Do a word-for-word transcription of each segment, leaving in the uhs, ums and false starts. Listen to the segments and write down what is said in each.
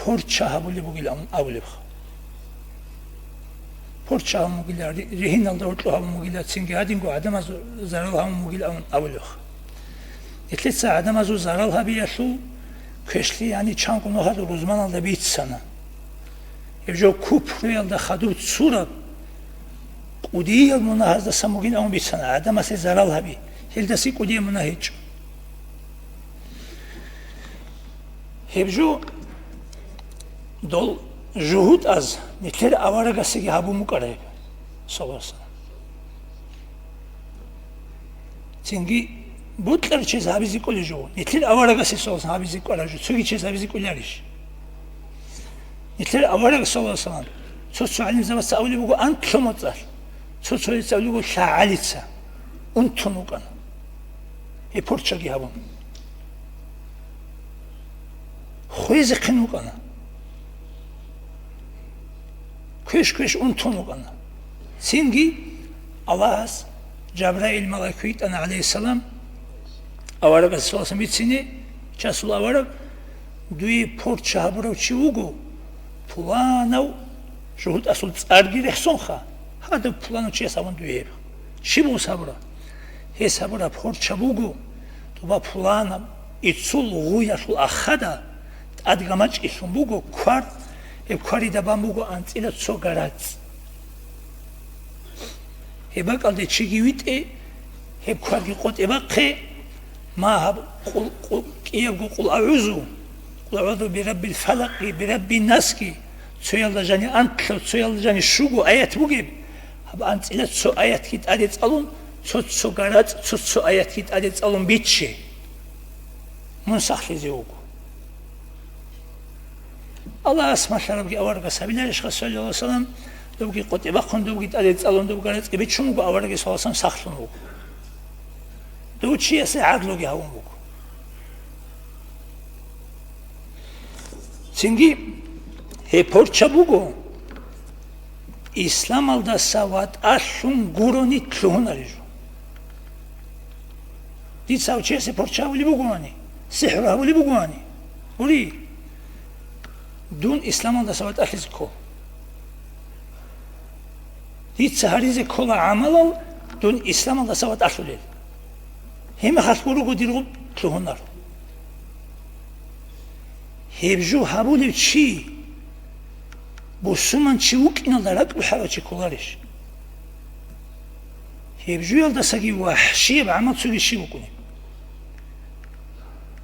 порча гьабулеб бугилан абулебха. Порча гьабун бугила, ри-, ригьиналда гьоркьо гьабун бугила, цинги гьадинго гӀадамазул зарал гьабун бугилан абулебха. Нилъеца гӀадамазул зарал гьабиялъул квешлъи, яни чанго нухалъ рузманалда бицана. Гьеб жо купруялда хадуб цураб кӀудиял мунагьаздасан бугин абун бицана, гӀадамасе зарал гьаби, гьелдаса кӀудиял мунагь гьечӀо. Гьеб жо дол жугьутӀаз нилъер аварагасеги гьабун букӀараб, саллаллагьу гӀалайгьи ва саллам. Цинги бокьарав чияс гьабизе кӀолеб жо, нилъер аварагасе, саллаллагьу гӀалайгьи ва саллам, гьабизе кӀолеб жо, цоги чияс гьабизе кӀоларищ? Нилъер авараг, саллаллагьу гӀалайгьи ва саллам, цо-цо гӀалимзабаца абулеб буго анлъго моцӀалъ, цо-цояца абулеб буго лъагӀалица унтун вукӀана. Гьеб порчаги гьабун. Хвезехъин вукӀана. Квеш-квеш унтун вукӀана. Цинги Аллагьас Жабраил малаик витӀана, гӀалайгьиссалам, аварагас, саллаллагьу гӀалайгьи ва саллам, бицине, чиясул авараг, дуе порча гьабурав чи вуго, пуланав жугьутӀасул цӀарги рехсонха, гьадаб пуланав чияс абун дуе гьеб. Щиб гьес гьабураб? Гьес гьабураб порча буго, тӀоба пуланаб, ицул гъуялъул ахада тӀад гамачӀилъун буго квар, гьеб кварида бан буго анцӀила цо гарацӀ. Гьеб бакӀалде чиги витӀе, гьеб кварги къотӀе бахъе, ма гьаб къул-, къул-, кӀиябго къул агӀузу, къул агӀузу бираббил фалакъги, бираббин насги, цоялда жани анлъго, цоялда жани щуго аят бугеб, гьаб анцӀила цо аятги тӀаде цӀалун, цо-цо гарацӀ, цо-цо аятги тӀаде цӀалун бичче. Мун сахлъизе вуго. Аллагьас малъарабги аварагас гьабиларищха, саллаллагьу гӀалайгьи ва саллам, добги къотӀе бахъун, добги тӀаде цӀалун, доб гарацӀги бичун вуго, аварагги, саллаллагьу гӀалайгьи ва саллам, сахлъун вуго. Дов чиясе гӀадлуги гьавун вуго. Цинги гьеб порча буго, исламалдаса ватӀалъун гурони лъугьунареб жо. Дица гьав чиясе порча гьабулеб бугоани, сихӀру гьабулеб бугоани, гури, дун исламалдаса ватӀалъизе ккола. Дица гьаризе ккола гӀамалал дун исламалдаса ватӀалъулел. Гьебмехалъ гурого дир гъуб лъугьунар. Гьеб жо гьабулев чи бусурман чи вукӀиналда ракӀ бухӀарав чи кколарищ? Гьеб жоялдасаги вахӀшияб гӀамал цоги щиб букӀунеб?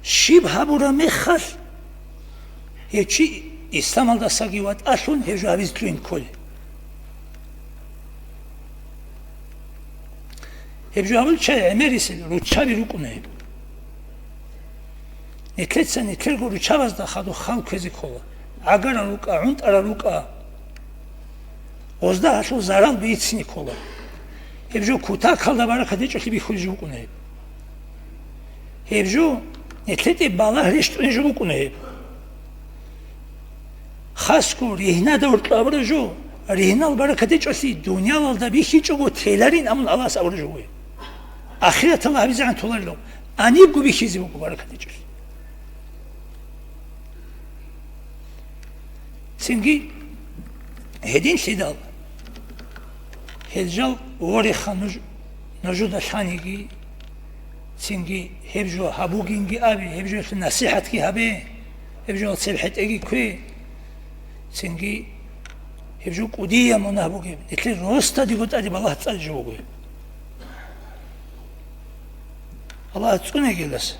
Щиб гьабураб мехалъ, гьев чи исламалдасаги ватӀалъун гьеб жо гьабизе лъугьин кколеб? Гьеб жо гьабулел чагӀи гӀемерисел руччаби рукӀуна гьеб. Нилъеца нилъерго руччабазда хадуб хал кквезе ккола, гӀагарал рукӀа, гӀунтӀарал рукӀа. Гъозда гьалъул зарал бицине ккола. Гьеб жо кутакалда баракат гьечӀолъи бихьулеб жо букӀуна гьеб. Гьеб жо нилъеде балагь рещтӀунеб жо букӀуна гьеб. Хасго ригьнада гьоркьоб абураб жо, ригьнал баракат гьечӀолъи дуниялалда бихьичӀого теларин абун Аллагьас абураб жо буго. Ахираталда гьабизегӀан толарилан, гьанибго бихьизе буго баракат гьечӀолъи. Цинги гьединлъидал, гьел жал вореха нуж, нужуда лъаниги, цинги гьеб жо гьабугинги абе, гьеб жоялъул насихӀатги гьабе, гьеб жоялъ цебе хӀетӀеги ккве, цинги гьеб жо кӀудияб мунагь бугеб, нилъер росдадего тӀаде балагь цӀалеб жо буго гьеб. Аллагь цӀунегилас.